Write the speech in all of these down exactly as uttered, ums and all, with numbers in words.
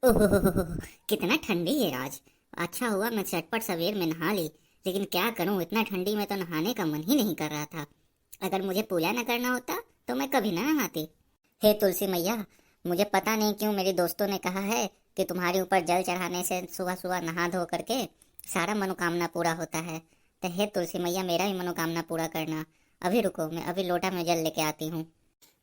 ओह, कितना ठंडी है आज। अच्छा हुआ मैं झटपट सवेर में नहा ली, लेकिन क्या करूं, इतना ठंडी में तो नहाने का मन ही नहीं कर रहा था। अगर मुझे पूजा न करना होता तो मैं कभी ना नहाती। हे तुलसी मैया, मुझे पता नहीं क्यों मेरे दोस्तों ने कहा है कि तुम्हारे ऊपर जल चढ़ाने से सुबह सुबह नहा धो करके सारा मनोकामना पूरा होता है। तो हे तुलसी मैया, मेरा भी मनोकामना पूरा करना। अभी रुको, मैं अभी लोटा में जल लेके आती हूँ।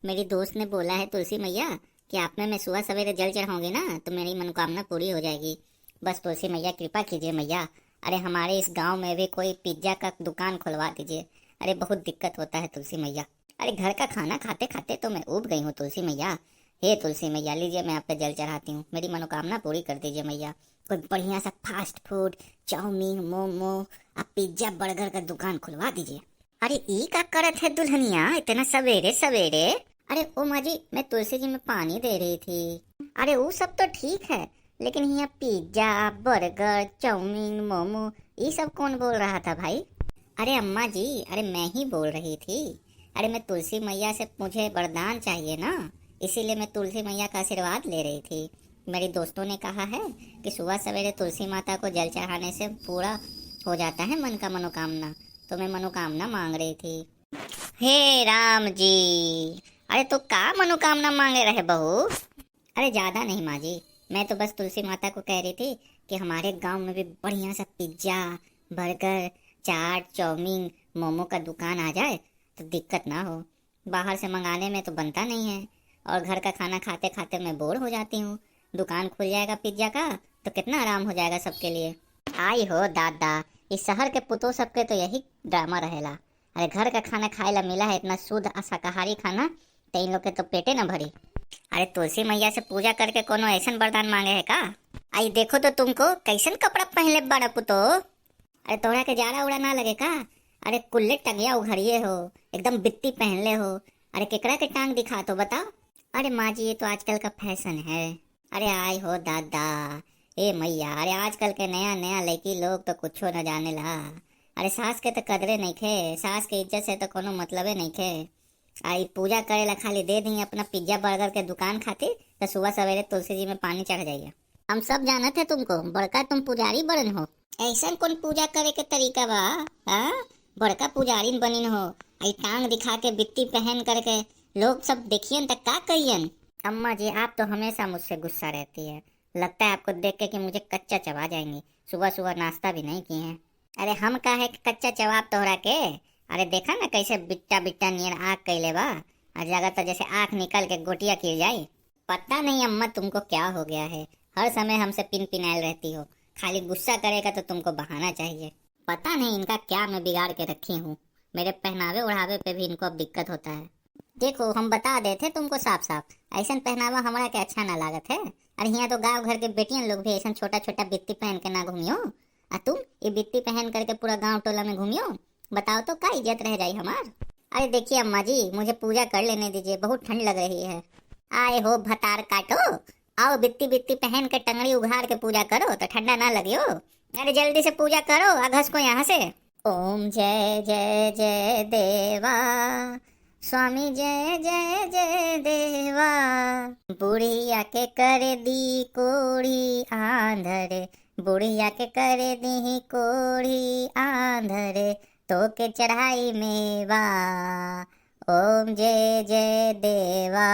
मेरी दोस्त ने बोला है तुलसी मैया कि आप में मैं सुबह सवेरे जल चढ़ाऊंगी ना, तो मेरी मनोकामना पूरी हो जाएगी। बस तुलसी मैया, कृपा कीजिए मैया। अरे, हमारे इस गांव में भी कोई पिज्जा का दुकान खुलवा दीजिए। अरे, बहुत दिक्कत होता है तुलसी मैया। अरे, घर का खाना खाते खाते तो मैं ऊब गई हूँ तुलसी मैया। हे तुलसी मैया, लीजिए, मैं आप पे जल चढ़ाती हूँ, मेरी मनोकामना पूरी कर दीजिए मैया। कोई बढ़िया सा फास्ट फूड, चाउमीन, मोमो, आ पिज्जा बर्गर का दुकान खुलवा दीजिए। अरे, ई का करत है दुल्हनिया इतना सवेरे सवेरे? अरे ओ माँ जी, मैं तुलसी जी में पानी दे रही थी। अरे, वो सब तो ठीक है, लेकिन यहाँ पिज्जा, बर्गर, चाउमीन, मोमो, ये सब कौन बोल रहा था भाई? अरे अम्मा जी, अरे मैं ही बोल रही थी। अरे, मैं तुलसी मैया से, मुझे वरदान चाहिए ना, इसीलिए मैं तुलसी मैया का आशीर्वाद ले रही थी। मेरे दोस्तों ने कहा है कि सुबह सवेरे तुलसी माता को जल चढ़ाने से पूरा हो जाता है मन का मनोकामना, तो मैं मनोकामना मांग रही थी। हे राम जी, अरे तू का मनोकामना मांगे रहे बहू? अरे ज्यादा नहीं माँ जी, मैं तो बस तुलसी माता को कह रही थी कि हमारे गांव में भी बढ़िया सा पिज्जा, बर्गर, चाट, चाउमीन, मोमो का दुकान आ जाए तो दिक्कत ना हो। बाहर से मंगाने में तो बनता नहीं है और घर का खाना खाते खाते मैं बोर हो जाती हूँ। दुकान खुल जाएगा पिज्जा का तो कितना आराम हो जाएगा सबके लिए। आई हो दादा, इस शहर के पुतोह सबके तो यही ड्रामा रहेला। अरे, घर का खाना खाए ला मिला है, इतना शुद्ध आ शाकाहारी खाना, तो इन लोग के तो पेटे ना भरी। अरे, तुलसी मैया से पूजा करके कोनो ऐसन वरदान मांगे है का? आई देखो तो तुमको, कैसन कपड़ा पहनले बड़ा पुतो। अरे, तोहरा के जाड़ा उड़ा ना लगे का? अरे, कुल्ले टंगिया उघरिए हो, एकदम बित्ती पहनले हो। अरे, केकरा के टांग दिखा तो बताओ। अरे माँ जी, ये तो आजकल का फैशन है। अरे आय हो दादा, ए मैया, अरे आजकल के नया नया लड़की लोग तो कुछो न जाने ला। अरे सास के तो कदरे नइखे, सास के इज्जत से तो कोनो मतलबे नइखे। आ ई पूजा करे ला खाली दे दी अपना पिज्जा बर्गर के दुकान खातिर, तो सुबह सवेरे तुलसी जी में पानी चढ़ जाइए। हम सब जानत है तुमको, बड़का तुम पुजारी बनन हो। ऐसन कौन पूजा करे के तरीका बा? हाँ, बड़का पुजारिन बनिन हो, आई टांग दिखा के बित्ती पहन करके लोग सब देखियन त का कहियन? अम्मा जी, आप तो हमेशा मुझसे गुस्सा रहती है। लगता है आपको देख के कि मुझे कच्चा चबा जाएंगी। सुबह सुबह नाश्ता भी नहीं किए हैं। अरे हम का है कि कच्चा चबाब तोहरा के? अरे देखा ना कैसे बिट्टा बिट्टा नियर आँख कैले बा। आ जगह तो जैसे आँख निकल के गोटिया गिर जाई। पता नहीं अम्मा तुमको क्या हो गया है, हर समय हमसे पिन पिनायल रहती हो। खाली गुस्सा करेगा तो तुमको बहाना चाहिए। पता नहीं इनका क्या मैं बिगाड़ के रखी हूँ, मेरे पहनावे ओढ़ावे पे भी इनको अब दिक्कत होता है। देखो, हम बता देते तुमको साफ साफ, ऐसन पहनावा हमरा के अच्छा ना लागत है। अरे हियाँ तो गाँव घर के बेटियन लोग भी ऐसन छोटा छोटा बित्ती पहन के ना घूमियो। आ तुम ये बित्ती पहन करके पूरा गांव टोला में घूमियो, बताओ तो का इज्जत रह जाई हमार? अरे देखिए अम्मा जी, मुझे पूजा कर लेने दीजिए, बहुत ठंड लग रही है। आए हो भतार काटो, आओ बित्ती बित्ती पहन के टंगड़ी उघार के पूजा करो तो ठंडा ना लगियो। अरे जल्दी से पूजा करो, आ घस को यहाँ से। ओम जय जय जय देवा, स्वामी जय जय जय देवा। बुढ़िया के कर दी कोढ़ी आंधर, बुढ़िया के कर दी कोढ़ी आंधर, तो के चढ़ाई मेवा। ओम जय जय देवा।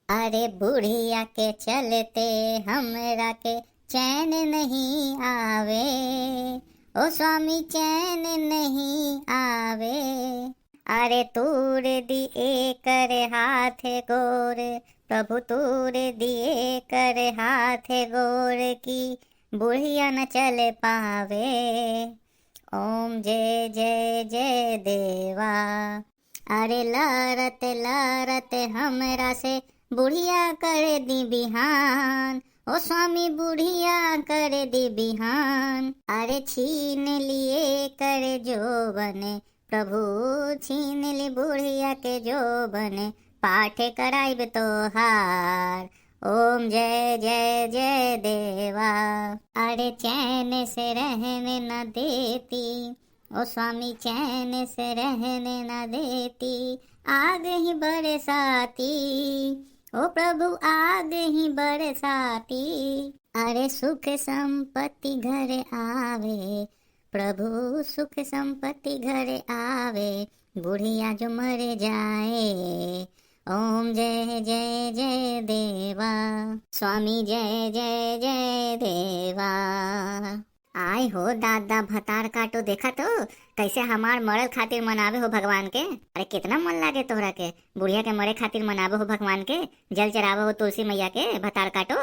अरे बुढ़िया के चलते हमरा के चैन नहीं आवे, ओ स्वामी चैन नहीं आवे। अरे तूर दी एकर हाथ गोर, प्रभु तूर दी एकर हाथ गोर की बुढ़िया न चल पावे। ओम जय जय जय देवा। अरे लरत लरत हमरा से बुढ़िया कर दी बिहान, ओ स्वामी बुढ़िया कर दी बिहान। अरे छीन लिए कर जोवन, प्रभु छीन ली बुढ़िया के जोवन, पाठ कराइब तोहार। ओम जय जय जय देवा। अरे चैन से रहने न देती, ओ स्वामी चैन से रहने न देती, आग ही बरसाती। ओ प्रभु आग ही बरसाती, अरे सुख संपत्ति घर आवे, प्रभु सुख संपत्ति घर आवे, बुढ़िया जो मर जाए। ओम जय जय जय देवा, स्वामी जय जय जय देवा। आय हो दादा भतार काटो, देखा तो कैसे हमार मरल खातिर मनावे हो भगवान के। अरे कितना मन लागे तोहरा के, बुढ़िया के मरे खातिर मनावे हो भगवान के, जल चढ़ावे हो तुलसी मैया के, भतार काटो।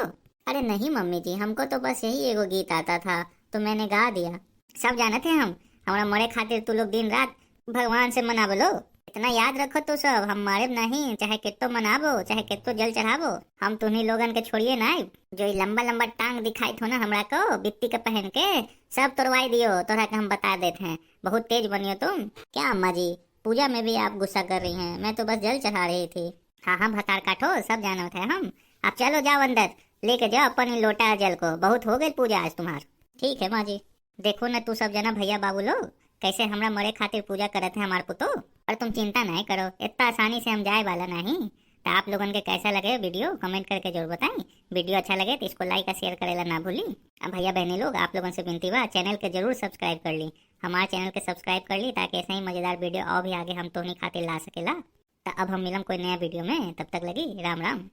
अरे नहीं मम्मी जी, हमको तो बस यही एगो गीत आता था तो मैंने गा दिया। सब जानत है हम, हमरा मरे खातिर तू लोग दिन रात भगवान से मनावलो। इतना याद रखो तू सब, हम मारेब नहीं, चाहे कितो मनाबो, चाहे कितो जल चढ़ाबो, हम तुहनी लोगन के छोड़िए ना आइब। जो ई लंबा लंबा टांग दिखाई थो ना हमरा को बित्ती के पहन के, सब तोड़वाई दियो, तोहरा के हम बता देत हैं, बहुत तेज बनियो तुम। क्या अम्मा जी, पूजा में भी आप गुस्सा कर रही हैं? मैं तो बस जल चढ़ा रही थी। हाँ हाँ भतार काटो, सब जानत है हम। आप चलो जाओ अंदर, लेके जाओ अपन ई लोटा जल को, बहुत हो गई पूजा आज तुम्हार। ठीक है माँ जी। देखो न तू सब जना भैया बाबू लोग, कैसे हमरा मरे खातिर पूजा करत है हमार पुतो। पर तुम चिंता नहीं करो, इतना आसानी से हम जाए वाला नहीं। तो आप लोगन के कैसा लगे वीडियो, कमेंट करके जरूर बताएं। वीडियो अच्छा लगे तो इसको लाइक और शेयर करेला ना भूली। अब भैया बहनी लोग, आप लोगन से विनती बा, चैनल के जरूर सब्सक्राइब कर ली, हमारे चैनल के सब्सक्राइब कर ली, ताकि ऐसे ही मजेदार वीडियो और भी आगे हम तोहनी खातिर ला सकेला। तो अब हम मिलम कोई नया वीडियो में, तब तक लगी राम राम।